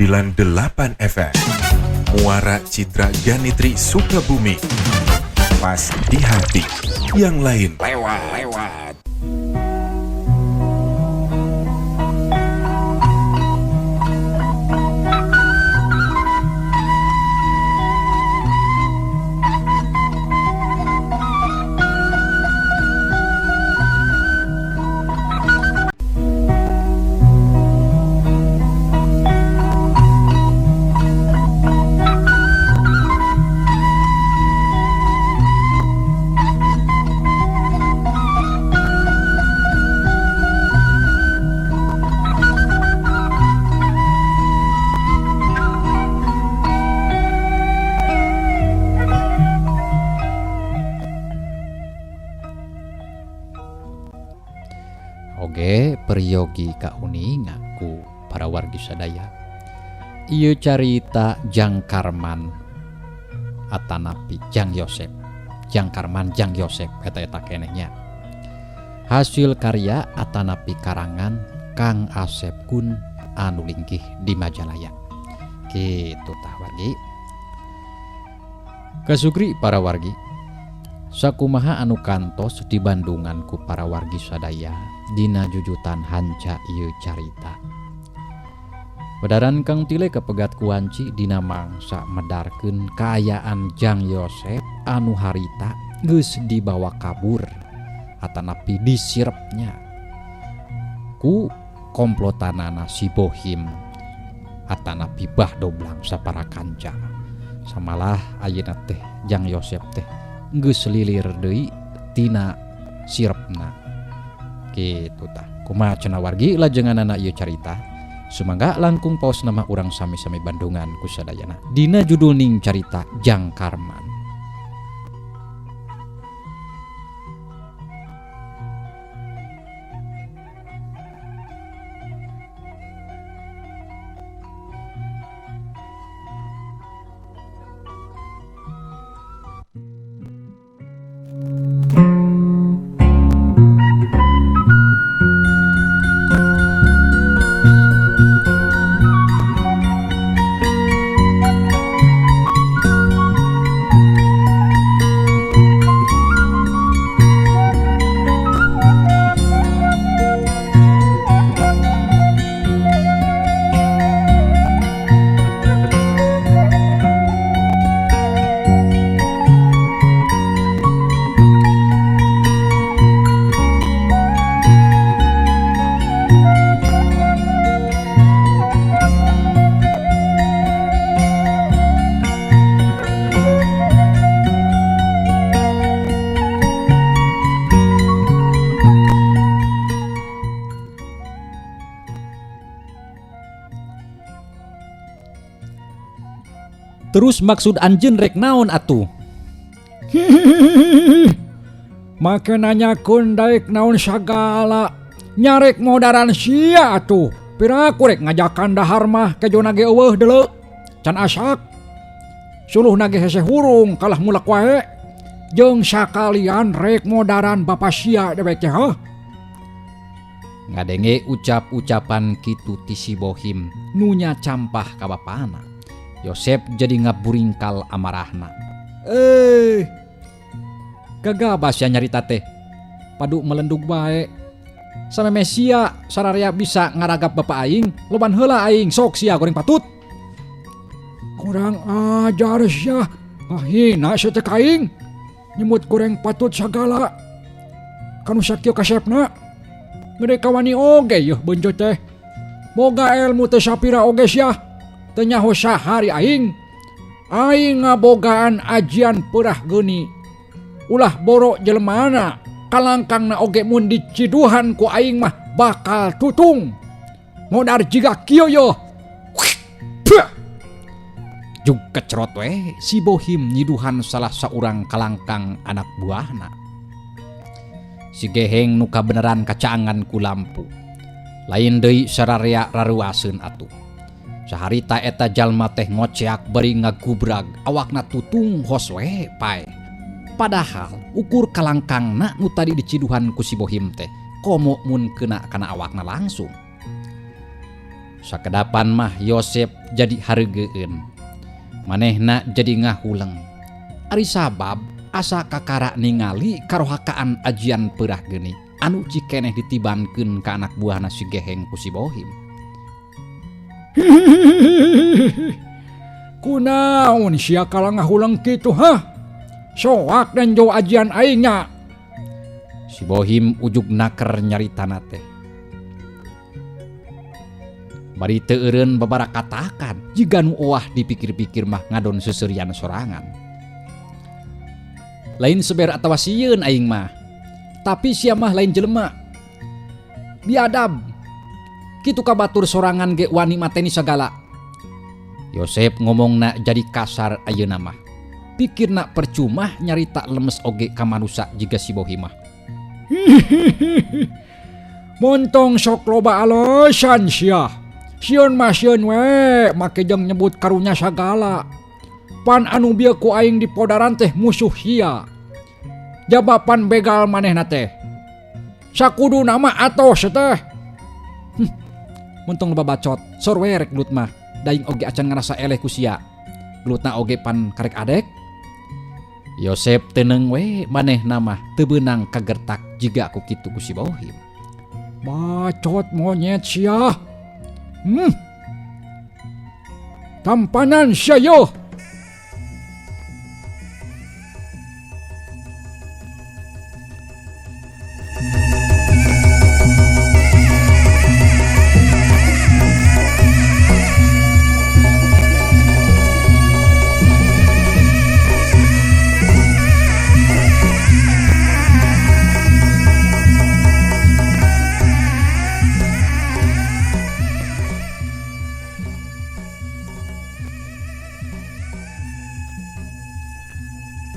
98 FM. Muara Citra Ganitri Sukabumi. Pas di hati, yang lain lewat. Lewat. Oge peryogi kauninga ku para wargi sadaya. Ieu carita Jang Karman atanapi Jang Yosep. Jang Karman Jang Yosep eta-eta kenehnya. Hasil karya atanapi karangan Kang Asep Kun anu linggih di Majalaya. Kitu tah wargi. Kasukri para wargi. Sakumaha anu kantos di Bandungan ku para wargi sadaya dina jujutan hanca ieu carita. Wedaran Kang Tile kapegat kuanci dina mangsa medarkeun kaayaan Jang Yosep anu harita geus dibawa kabur atanapi disirepnya ku komplotanana si Bohim atanapi Bah Doblang sapara kanca. Samalah ayeuna teh Jang Yosep teh geus lilir deui tina sirepna. Kitu tah. Kumaha cenah wargi lajenganana ieu carita? Sumangga langkung paos nama urang sami-sami Bandungan kusadayana. Dina judul ning carita Jang Karman. Terus maksud anjeun rek naon atuh? Make nanyakeun daek naon sagala. Nyarek modaran sia atuh. Piraku rek ngajakan dahar mah kejona ge eueuh deuleu. Can asak. Suluhna ge hese hurung kalah mulak wae. Jeung sakalian rek modaran bapa sia dewek teh heuh. Ngadenge ucap-ucapan kitu ti si Bohim nunya campah ka bapana. Yosep jadi ngaburingkal amarahna. Gagabas ya nyarita teh. Padu melendug bae. Sameme sia sararea bisa ngaragap bapa aing, loban heula aing sok sia goreng patut. Kurang ajar sia, ngahina sia teh ka aing. Nyebut goreng patut sagala. Kanu sakieu kasepna. Gede kawani oge yeuh beunceut teh. Boga elmu teh sapira oge sia. Teu nyaho sahari aing. Aing ngabogaan ajian peurah geuni. Ulah borok jelemana, kalangkangna oge mun diciduhan ku aing mah bakal tutung. Modar jiga kieu yeuh. Jug kecerot we si Bohim nyiduhan salah saurang kalangkang anak buahna. Si geheng nu kabeneran kacaangan ku lampu. Lain deui sararea raruaseun atuh. Saharita eta jalma teh ngoceak bari ngagubrag awakna tutung hos we pae. Padahal ukur kalangkangna nu tadi diciduhan ku si Bohim teh komo mun kena kana awakna langsung. Sakedapan mah Yosep jadi hareugeun. Manehna jadi ngahuleng. Ari sabab asa kakara ningali karohakaan ajian peurah geuni anu cikeneh ditibankeun ka anak buahna si Geheng ku si Bohim. Kunaon sia kala ngahuleng kitu hah? Soak nenjo ajian aing nya. Si Bohim ujug naker nyaritana teh. Bari teu eureun babarakatakan jiga nu owah dipikir-pikir mah ngadon seuseurian sorangan. Lain seber atawa sieun aing mah. Tapi sia mah lain jelema. Biadab. Kitu ka batur sorangan ge wani mateni sagala. Yosep ngomongna jadi kasar ayeuna mah. Pikirna percuma nyarita lemes oge ka manusa jiga si Bohim mah. Montong sok loba alesan sia. Sieun mah sieun we make jeung nyebut karunya sagala. Pan anu bieu ku aing dipodaran teh musuh sia. Jabapan begal manehna teh. Sakudu nama atos teh. Montong loba bacot, sor we rek gelut mah. Daing oge acan ngarasa eleh ku sia. Gelutna oge pan karek adek. Yosep teneng we manehna mah teu beunang kagertak jiga ku kitu ku si Bohim. Bacot monyet sia. Tampanan sia yo.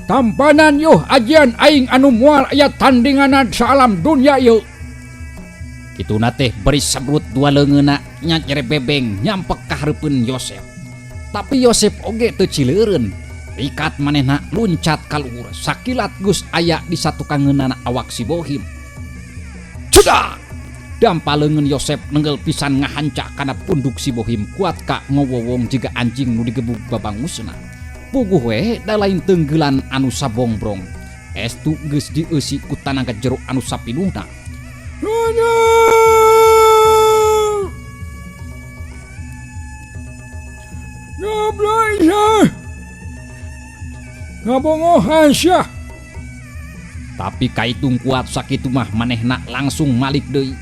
Tampanan yuh ajian aing anu moal aya tandinganan saalam dunya yeuh. Kituna teh bari sabrut dua leungeunna nyanyere bebeng nyampek ka hareupeun Yosep. Tapi Yosep oge teu cileureun. Rikat manehna luncat ka luhur sakilat geus aya di satukangeunana awak si Bohim. Cedak! Dampa leungeun Yosep nenggel pisan ngahanca kana punduk si Bohim kuat ka ngowowong jiga anjing nu digebug babangusna. Puguh we da lain tenggelan anu sabongbrong. Estu geus dieusi ku tanaga jero anu sapinuhna. Ngabongohan sia. Tapi kaitung kuat sakitu mah manehna langsung malik deui.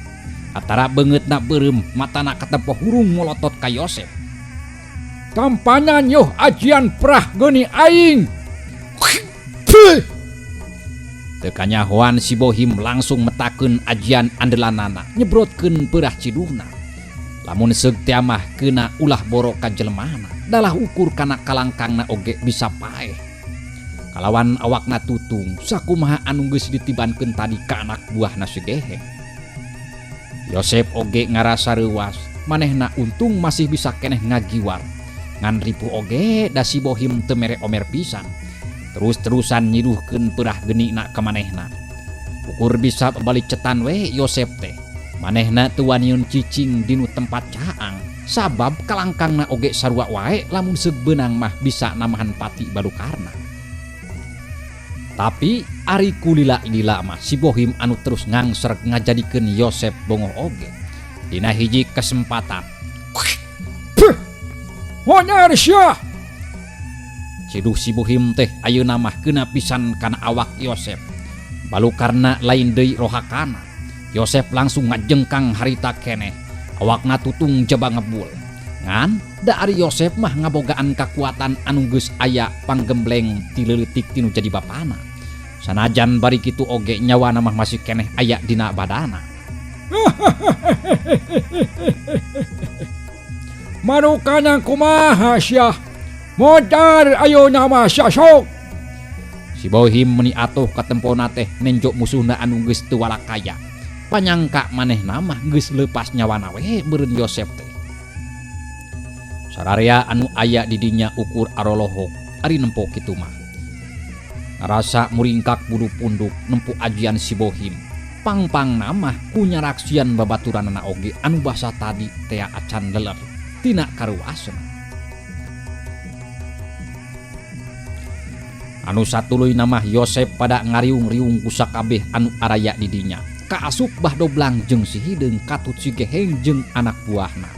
Atara beungeutna beureum matana katempo hurung molotot ka Yosep. Tampanan yuh ajian prah geuni aing. Teu kanyahoan si Bohim langsung metakeun ajian andelanana, nyebrotkeun peurah ciduhna. Lamun seug teh mah keuna ulah boro ka jelemana, dalah ukur kana kalangkangna oge bisa paeh. Kalawan awakna tutung, sakumaha anu geus ditibankeun tadi ka anak buahna si Geheng. Yosep oge ngarasa reuas, manehna untung masih bisa keneh ngagiwar. Ngan ripuh oge da si Bohim teu mere omer pisan. Terus-terusan nyiduhkeun peurah geunina ka manehna. Ukur bisa balik cetan we Yosep teh. Manehna teu waniun cicing dinu tempat caang, sabab kalangkangna oge sarua wae lamun seug beunang mah bisa namahan pati balukarna. Tapi ari kulila-lila mah si Bohim anu terus ngangser ngajadikeun Yosep bongoh oge. Dina hiji kesempatan. Monyar sia. Ciduh si Bohim teh ayeuna mah keuna pisan kana awak Yosep. Balukarna lain deui rohakana. Yosep langsung ngajengkang harita keneh. Awakna tutung jaba ngebul. Ngan da ari Yosep mah ngabogaan kakuatan anu geus aya panggembleng ti leutik tinu jadi bapana. Sanajan bari kitu oge nyawana mah masih keneh aya dina badana. Marukana kumaha sia? Modar ayeuna mah sia sok. Si Bohim meni atuh katempona teh nenjo musuhna anu geus teu walakaya. Panyangka manehna mah geus leupas nyawana we beureun Yosep teh. Sararea anu aya di dinya ukur arolohok ari nempo kitu mah. Ngarasa muringkak bulu punduk nempo ajian si Bohim. Pangpangna mah ku nyaraksian babaturanana oge anu basa tadi tea acan leler tina karuasna. Anu satuluyna mah Yosep pada ngariung-riung ku sakabeh anu araya di dinya. Kaasup Bah Doblang jeung si Hideung katut si Geheng jeung anak buahna.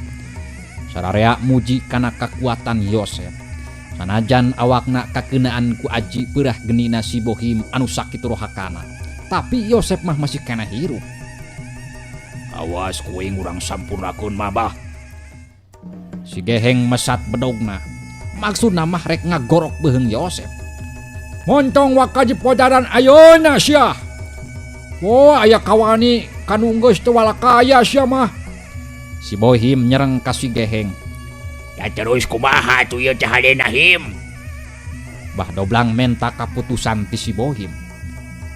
Sararea muji kana kakuatan Yosep. Sanajan awakna kakeunaan ku aji peurah genina si Bohim anu sakitu rohakana. Tapi Yosep mah masih keneh hirup. Awas kuing urang sampurnakeun mah bah. Si Geheng mesat bedogna. Maksudna mah rek ngagorok beuheung Yosep. Montong waka jipodaran ayeuna sia. Wah, aya kawani kanu geus teu walakaya sia mah. Si Bohim nyereng ka si Geheng. Ya terus kumaha atuh ieu teh halena him? Bah Doblang menta kaputusan ti si Bohim.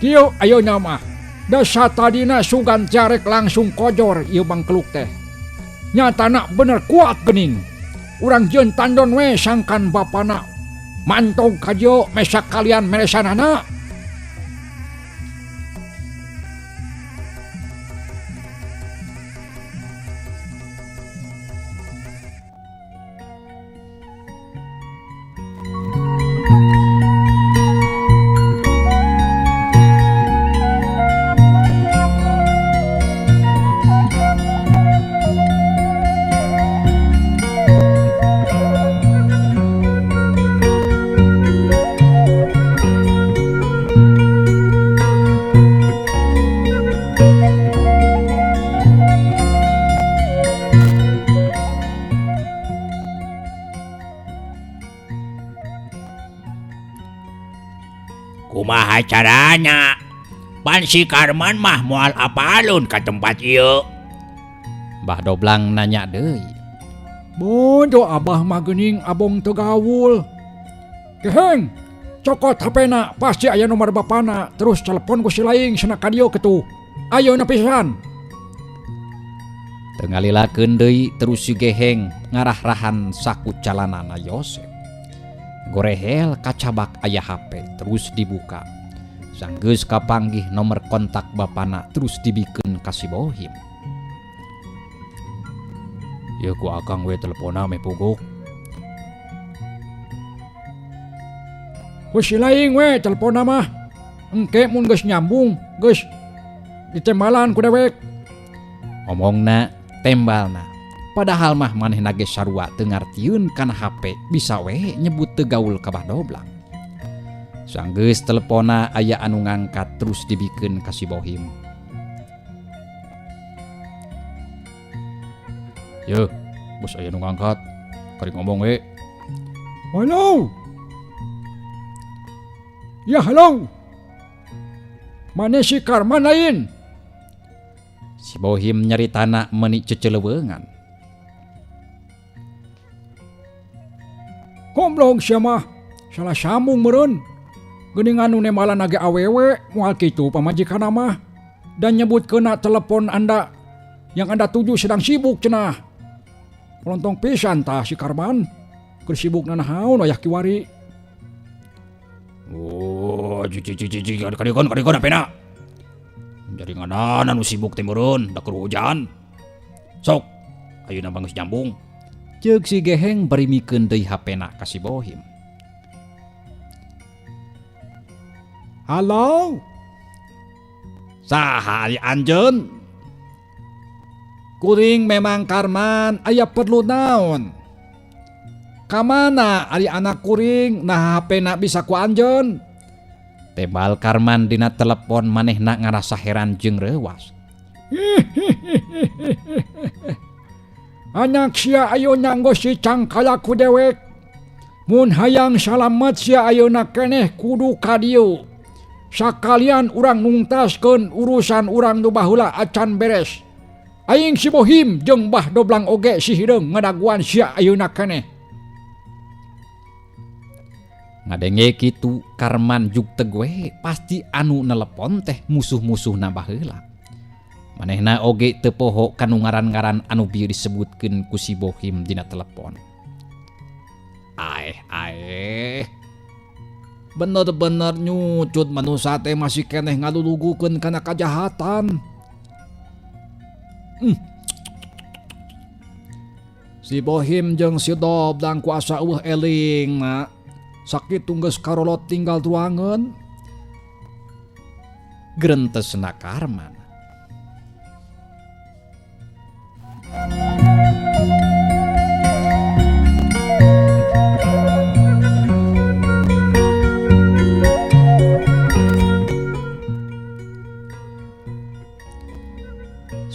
Kieu ayeuna mah. Dasa tadina sugan carek langsung kojor ieu bangkeluk teh. Nyatana bener kuat geuning. Urang jeung tandon we sangkan bapana. Mantong ka dieu mesak kalian meresanana. Kumaha caranya? Pan si Karman mah moal apalun ka tempat ieu. Bah Doblang nanya deui. Bodoh abah mah geuning abong teu gaul. Geheng, cokot HP-na pasti aya nomor bapana, terus telepon ku si laing cenah ka dieu kitu. Ayeuna pisan. Teu ngalilakeun deui terus si Geheng ngarah-rahan saku calanana Yosep. Gorehel kacabak aya HP terus dibuka. Sanggeus kapanggih nomor kontak bapana terus dibikeun ka si Bohim. Ieu ku akang we teleponna meh puguk. Ku si laing we teleponna mah. Engke mun geus nyambung geus ditembalan ku dewek. Omongna tembalna. Padahal mah manehna ge sarua teu ngartieun kana HP bisa we nyebut teu gaul ka Bah Doblang. Sanggeus teleponna aya anu ngangkat terus dibikeun ka si Bohim. Yeuh, bos aya nu ngangkat. Kari ngomong we. Halo. Ya halo. Mane si Karman lain? Si Bohim nyaritana meuni ceceleuweungan. Goblok sia mah, salah sambung meureun. Geuningan nu nembalan ge awewe moal kitu pamajikanna mah. Dan nyebutkeunna telepon Anda yang Anda tuju sedang sibuk cenah. Pelontong pisan tah si Karman. Keur sibuk nanaon wayah kiwari. Oh, cici kadikon kadikon apena. Jaringanan anu sibuk teh meureun, da keur hujan. Sok, ayeuna mah geus nyambung. Ceuk si Geheng bari mikeun deui HP-na ka si Bohim. Halo. Saha ari anjeun? Kuring memang Karman aya perlu naon? Kamana ari anak kuring nah HP-na bisa ku anjeun? Tebal Karman dina telepon manehna ngarasa heran jeung reuwas. Anak sia ayeuna geus dicangkala ku dewek. Mun hayang salamet sia ayeuna keneh kudu ka dieu. Sakalian urang nungtaskeun urusan urang nu baheula acan beres. Aing si Bohim jeung Bah Doblang oge si Hideung ngadaguan sia ayeuna keneh. Ngadenge kitu Karman jug tegue pasti anu nelepon teh musuh-musuhna baheula. Manehna oge teu poho kanu ngaran-ngaran anu bieu disebutkeun ku si Bohim dina telepon. Aeh aeh. Bener-bener nyucut manusia teh masih keneh ngalulugukeun kana kajahatan. Si Bohim jeung si Doblang kuasa eueuh eling na. Sakitu geus karolot tinggal ruangan. Grentesna Karman.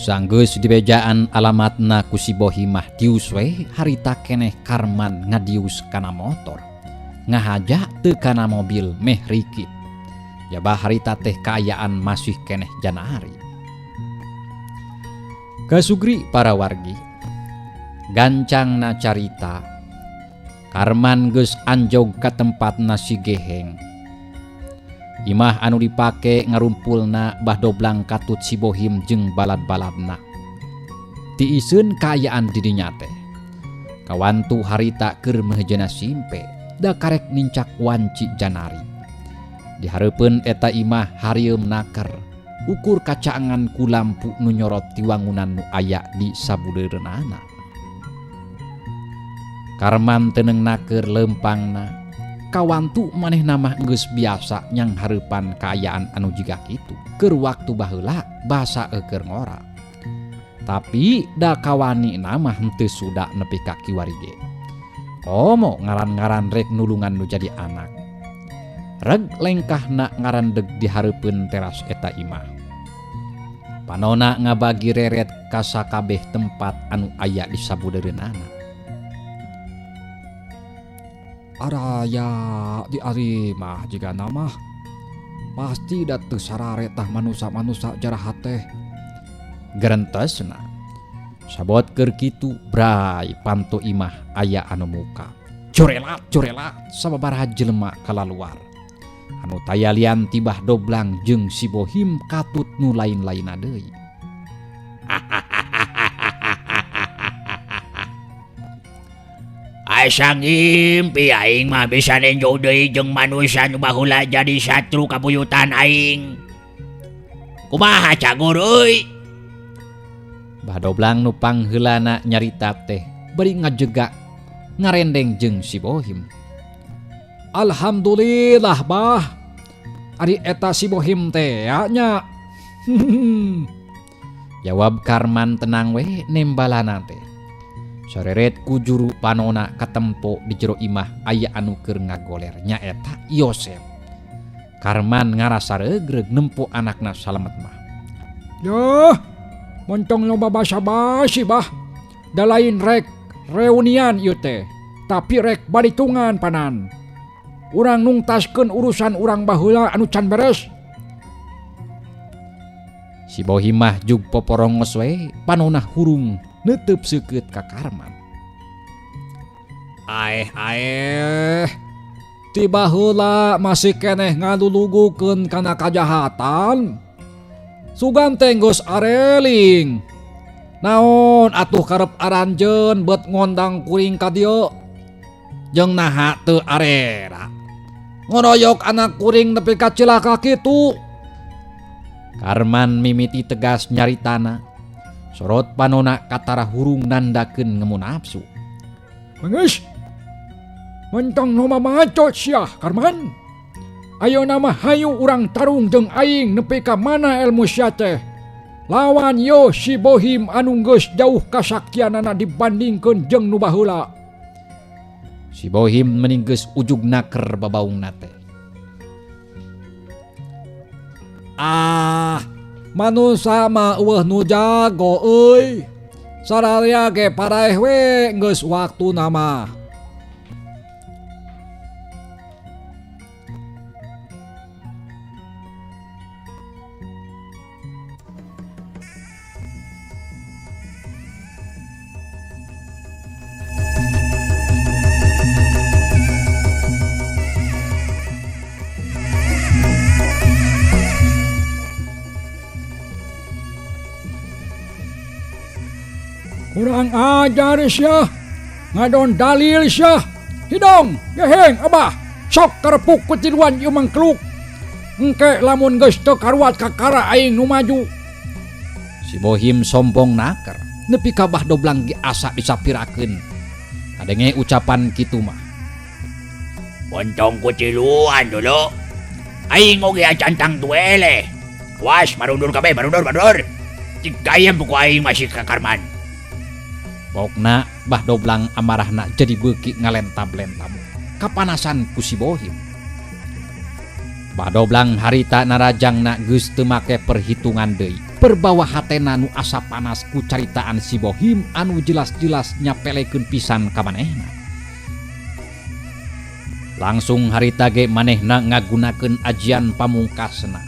Sanggeus dibejaan alamatna ku si Bohimah dius we harita keneh Karman ngadius kana motor. Ngahaja teu kana mobil meh rikit. Jaba harita teh kaayaan masih keneh janari. Kasugri para wargi. Gancangna carita. Karman geus anjog ka tempatna si Geheng. Imah anu dipake ngarumpulna Bah Doblang katut si Bohim jeung balad-baladna. Tiiseun kaayaan didinya teh. Kawantu harita keur meujeuhna simpe, da karek nincak wanci janari. Dihareupeun eta imah harieum naker, ukur kacaangan ku lampu nu nyorot ti wangunan nu aya di sabudeureunana. Karman teneng naker lempangna. Kawantu manehna mah geus biasa nyang hareupan kaayaan anu jiga kitu. Keur waktu baheula basa keur ngora. Tapi da kawani mah henteu suda nepi ka kiwari ge. Komo ngaran-ngaran rek nulungan nu jadi anak. Reg lengkahna ngarandeg di hareupeun teras eta imah. Panona ngabagi reret ka sakabeh tempat anu aya di sabudeureunana. Araya di ari mah jiga nama pasti da teu sararetah manusa-manusa jarahat teh. Gerentesna sabot keur kitu bray panto imah aya anu muka. Corelat corelat sababaraha jelema kalaluar. Anu taya lian tibah Doblang jeung si Bohim katut nu lain-lainna deui. Asa ngimpi aing mah bisa nenjo deui jeung manusia nu baheula jadi satru kabuyutan aing. Kumaha cagur euy? Bah Doblang nu pangheulana nyarita teh bari ngajegak ngarendeng jeung si Bohim. Alhamdulillah bah. Ari eta si Bohim teh nya. Jawab Karman tenang weh nembalana teh. Soreret ku juru panona katempo di jero imah aya anu keur ngagoler nyaeta Yosep. Karman ngarasa regreg nempo anakna salamet mah. Yuh, montong loba basa-basi bah. Da lain rek reunian ieu teh, tapi rek balitungan panan. Urang nungtaskeun urusan urang baheula anu can beres. Si Bohimah jug poporongos we panona hurung netep seukeut ka Karman. Aeh aeh. Ti baheula masih keneh ngalulugukeun kana kajahatan. Sugan teh geus areling. Naon atuh karep aranjeun beut ngondang kuring ka dieu. Jeung naha teu arera. Ngoroyok anak kuring nepi ka cilaka kitu. Karman mimiti tegas nyaritana. Sorot panona katara hurung nandakeun ngemu nafsu. Geus. Mentong nu mamaco sia Karman. Ayeuna mah hayu urang tarung jeung aing nepi ka mana ilmu sia teh. Lawan yo si Bohim anu geus jauh kasaktianana dibandingkeun jeung nu baheula. Si Bohim mending geus ujug naker babaungna teh. Ah, manusa mah eueuh nu jago euy. Sararea ge paraeh we geus waktuna mah. Kurang ajar syah, ngadon dalil syah, hidong, geheng, abah, Sok karepuk ku tiluan ieu mangkluk. Engke lamun geus teu karuat kakara aing nu maju. Si Bohim sombong naker nepi ka Bah Doblang ge asa disapirakeun. Kadenge ucapan kitu mah. Montong ku tiluan dulu. Aing oge acan tang duele. Was marundur kabeh marundur marundur. Cik gayem buku aing masih ka Karman. Pokna Bah Doblang amarahna jadi beuki ngalentab-lentab. Kapanasan ku si Bohim. Bah Doblang harita narajangna geus teu make perhitungan deui. Perbawa hatena nu asa panas ku caritaan si Bohim anu jelas-jelas nyapelekeun pisan ka manehna. Langsung harita ge manehna ngagunakeun ajian pamungkasna.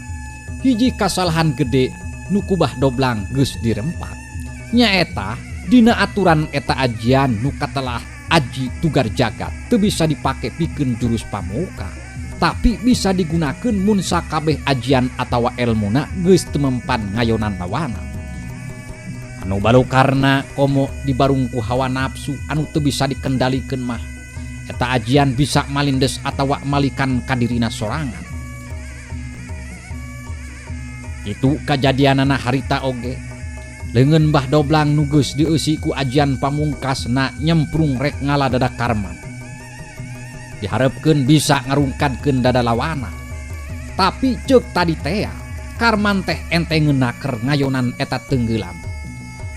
Hiji kasalahan gede nu ku Bah Doblang geus dirempak. Nyaeta dina aturan eta ajian nu katelah aji tugar jagat teu bisa dipake pikeun jurus pamuka, tapi bisa digunakeun mun sakabeh ajian atawa elmuna geus teu mempan ngayonan lawana. Anu balukarna komo dibarung ku hawa nafsu anu teu bisa dikendalikeun mah eta ajian bisa malindes atawa malikan kadirina sorangan. Itu kajadianana harita oge. Leungeun Bah Doblang nu geus dieusi ku ajian pamungkasna nyemprung rek ngala dada Karman. Diharepkeun bisa ngarungkadkeun dada lawana. Tapi ceuk tadi tea, Karman teh ente ngeunaker ngayonan eta tenggelam.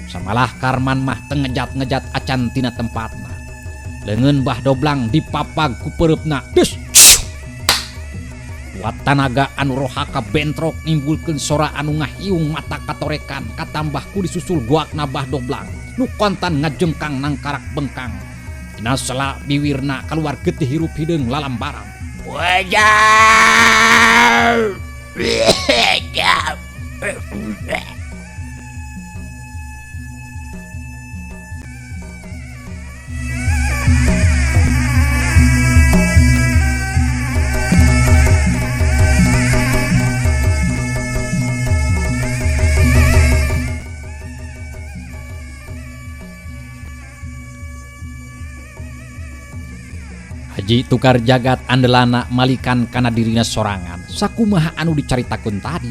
Samalah Karman mah teu ngejat-ngejat acan tina tempatna. Leungeun Bah Doblang dipapag ku peureupna. Des! Kuat tanaga anu rohaka bentrok nimbulkeun sora anu ngahiung mata katorekan katambah ku disusul guakna Bah Doblang nu kontan ngajengkang nangkarak bengkang. Dina sela biwirna kaluar getih hirup hideung lalambaran. Wajah! Haji tukar jagat andelana malikan kana dirina sorangan sakumaha anu dicaritakeun tadi.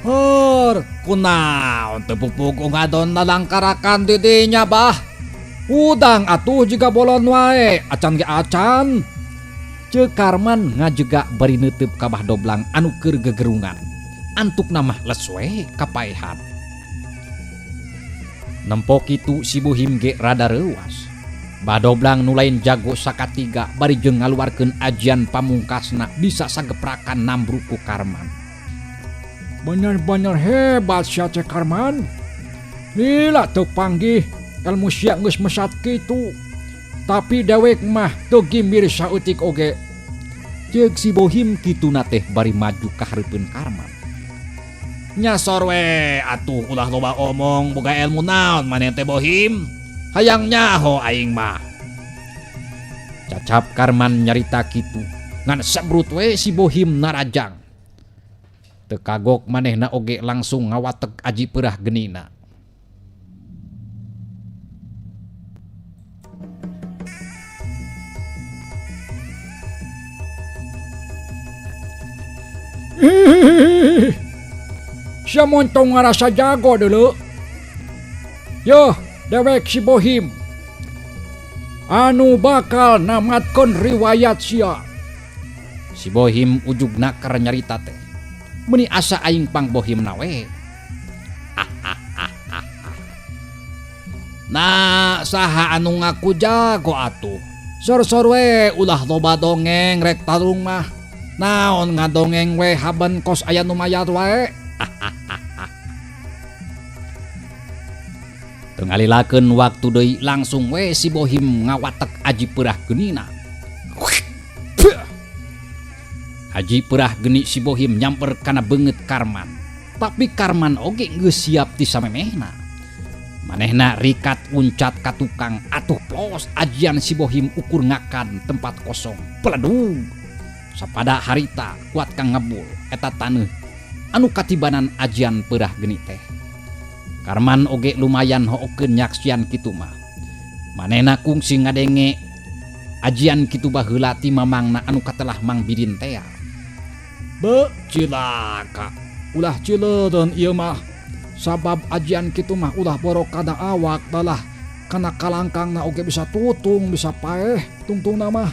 Heur, kunaon teu pupugu ngadon lalangkarakan didinya bah. Udang atuh jiga bolon wae, acan ge acan. Ceuk Karman ngajega bari neuteub ka Bah Doblang anu keur gegerungan. Antukna mah les we kapaehan. Nempo kitu si Bohim ge rada reuas. Bah Doblang nu lain jago sakatiga bari jeung ngaluarkeun ajian pamungkasna bisa sageprakan nambruk ku Karman. Bener-bener hebat sia teh Karman. Lila teu panggih ilmu sia geus mesat kitu. Tapi dewek mah teu gimbir saeutik oge. Ceuk si Bohim kituna teh bari maju ka hareupeun Karman. Nyasor we atuh ulah loba omong boga ilmu naon maneh teh Bohim. Hayang nyaho aing mah. Cacap Karman nyarita kitu ngan sebrut we si Bohim narajang. Teu kagok manehna oge langsung ngawatek aji peurah genina. Sia montong ngarasa jago dulu. Yoh, dewek si Bohim anu bakal namatkeun riwayat sia. Si Bohim ujug naker nyarita teh. Meuni asa aing pang Bohim na we. Nah, saha anu ngaku jago atuh? Sor-sor we ulah loba dongeng rek tarung mah. Naon ngadongeng we haben kos aya nu mayar wae. Teu ngalilakeun waktu deui langsung we si Bohim ngawatek aji peurah genina. Aji peurah geni si Bohim nyamper kana beungeut Karman. Tapi Karman oge geus siap ti samemehna. Manehna rikat uncat ka tukang atuh plos ajian si Bohim ukur ngakan tempat kosong. Peledug. Sapada harita kuat kang ngebul eta taneuh anu katibanan ajian peurah geni teh. Karman oge lumayan hookeun nyaksian kitu mah. Manehna kungsi ngadenge Ajian kitu baheula ti mamangna anu katelah Mang Bidin tea. Be cilaka. Ulah cileureun ieu mah. Sabab ajian kitu mah ulah borok kana awak talah kana kalangkangna oge bisa tutung bisa paeh tungtungna mah.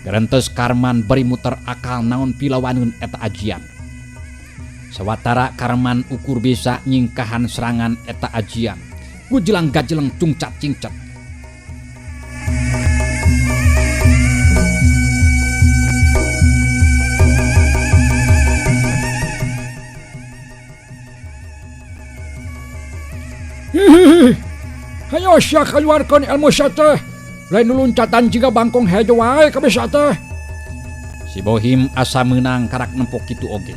Gerentes Karman bari muter akal naon pilawaneun eta ajian. Sawatara Karman ukur bisa nyingkahan serangan eta ajian. Gujelang gajeleng cungcat cingcat. Hayo sia kaluarkeun ilmu sia teh. Lain loncatan jiga bangkong hejo wae kabeh sia teh. Si Bohim asa meunang karak nempok kitu oge.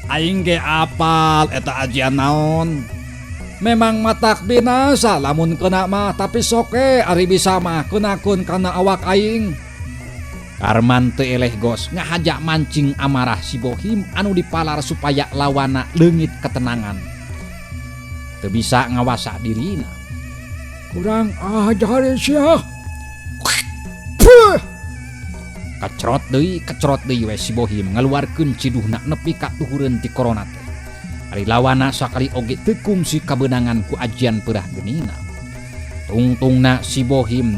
Aing ge apal eta ajian naon. Memang matak binasa lamun kena mah tapi soke ari bisa mah kenakeun kana awak aing. Karman teu eleh gos ngahaja mancing amarah si Bohim anu dipalar supaya lawana leungit ketenangan. Teu bisa ngawasa dirina. Kurang ajar sia. Kecerot deui we si Bohim ngaluarkeun ciduhna nepi ka tuhureun ti korona teh. Ari lawana sakali oge teu kungsi kabeunangan ku ajian peurah geunina. Tungtungna si Bohim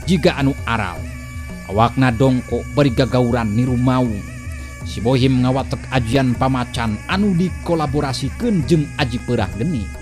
jiga anu aral. Awakna dongko bari gagauran niru maung. Si Bohim ngawatek ajian pamacan anu dikolaborasikeun jeung aji peurah geni.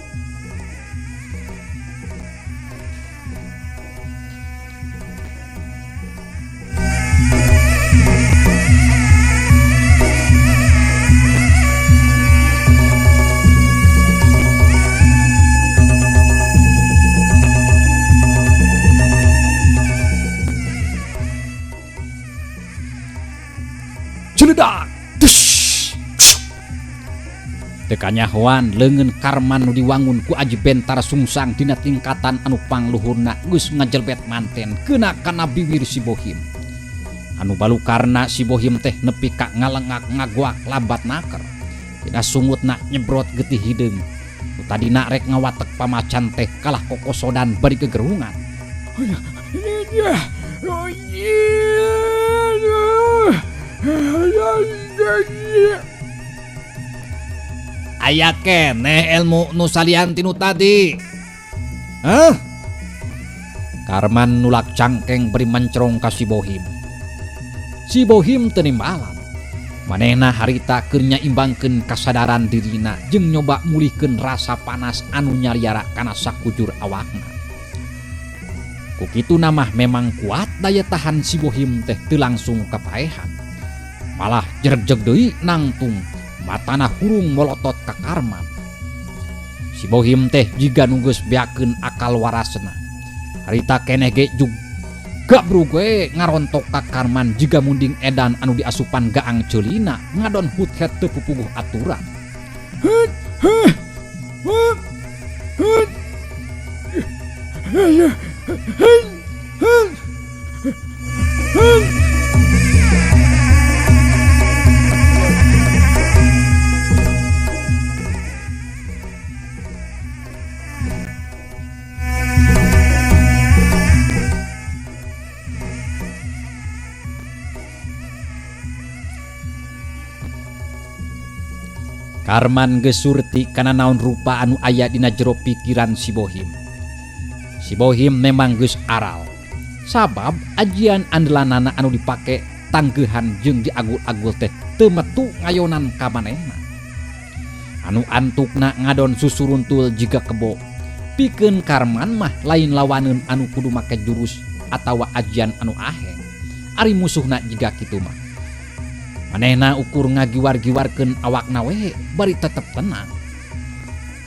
Tekanyahoan leungeun Karman nu diwangun ku aji bentar sungsang dina tingkatan anu pangluhurna geus ngajelbet manten keuna kana biwir si Bohim. Anu balukarna si Bohim teh nepi ka ngalengak ngagoak labat naker. Dina sungutna nyebrot getih hideung. Nu tadina rek ngawatek pamacan teh kalah kokosodan bari gegerungan. Aya keneh ilmu nu salian tinu tadi. Hah? Karman nulak cangkeng beri mencerong ka si Bohim. Si Bohim teu nimbalan. Manehna harita keur nyaimbangkeun kasadaran dirina jeung nyoba mulihkeun rasa panas anu nyariara kana sakujur awakna. Ku kituna mah memang kuat daya tahan si Bohim teh teu langsung kapaehan. Malah jeregjeg deui nangtung. Matana hurung molotot ka Karman. Si Bohim teh jiga nu geus beakeun akal warasna. Harita keneh ge jug gabrug we ngarontok ka Karman jiga munding edan anu diasupan gaang ceulina ngadon huthet teu pupuguh aturan. Karman geus surti kana naon rupa anu aya dina jero pikiran si Bohim. Si Bohim memang geus aral. Sabab ajian andelanana anu dipake tangkeuhan jeung diagul-agul teh teu metu ngayonan ka manehna. Anu antukna ngadon susuruntul jiga kebo. Pikeun Karman mah lain lawaneun anu kudu make jurus atawa ajian anu aheng. Ari musuhna jiga kitu mah. Manehna ukur ngagiwar-giwarkeun awakna we bari tetep tenang.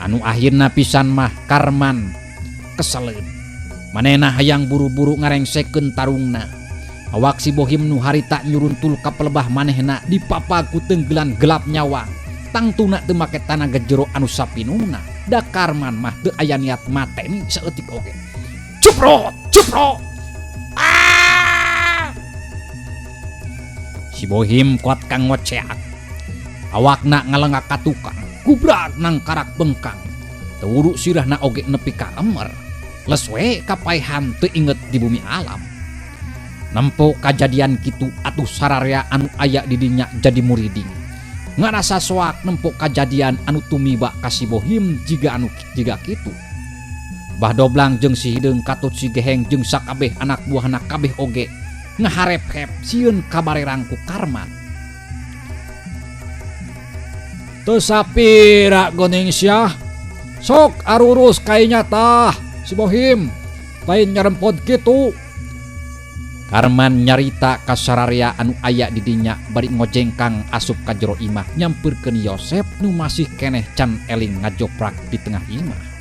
Anu akhirna pisan mah Karman keseleun. Manehna hayang buru-buru ngarengsekeun tarungna. Awak si Bohim nu harita nyuruntul ka pelebah manehna dipapa ku tenggelan gelap nyawa. Tangtuna teu make tanaga jero anu sapinuna. Da Karman mah teu aya niat mateni saeutik oge. Cuprot, cuprot. Ah! Si Bohim kuat kang ngoceak. Awakna ngalengak ka tukang, gubrak nang karak bengkang. Teu wuru sirahna oge nepi ka emer. Les we kapaehan teu inget di bumi alam. Nempo kajadian kitu atuh sararea anu aya di dinya jadi muriding. Ngarasa soak nempo kajadian anu tumiba ka si Bohim jiga anu jiga kitu. Bah Doblang jeung si Hideung katut si Geheng jeung sakabeh anak buahna kabeh oge ngaharep-hep sieun kabarerang ku Karman. Teu sapira geuning sia. Sok arurus kainya tah si Bohim. Lain nyarempod kitu. Karman nyarita ka sararea anu aya di dinya bari ngojengkang asup ka jero imah nyampeurkeun Yosep nu masih keneh can eling ngajoprak di tengah imah.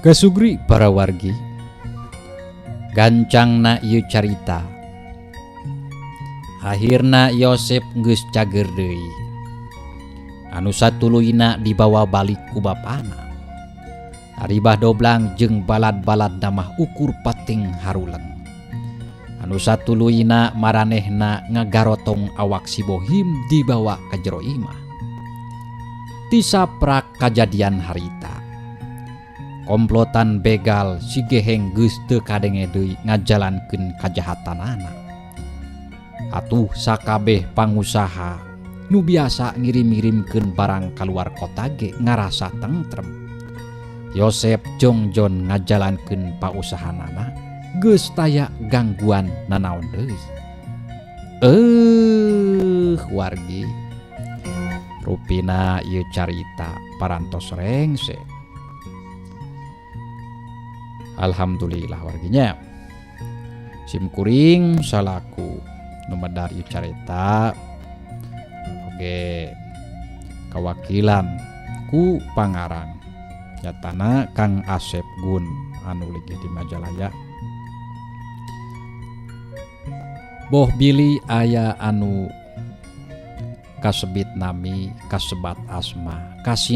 Kesugri para wargi, gancangna ieu carita. Akhirna Yosep geus cager deui. Anu satuluyna dibawa balik ku bapana. Ari Bah Doblang jeung balad-balad mah ukur pating haruleng. Anu satuluyna maranehna ngagarotong awak si Bohim dibawa ka jero imah. Tisaprak kajadian harita. Komplotan begal si Geheng geus teu kadenge deui ngajalankeun kajahatanana. Atuh sakabeh pangusaha nu biasa ngirim-ngirimkeun barang kaluar kota ge ngarasa tentrem. Yosep jongjon ngajalankeun pausahanana geus taya gangguan nanaon deui. Wargi rupina ieu carita parantos rengse. Alhamdulillah warginya. Simkuring salaku nu medar ieu carita oge kawakilan ku pangarang nyatana Kang Asep Gun anu ligih di Majalaya. Boh bilih aya anu kasebit nami, kasebat asma, kasih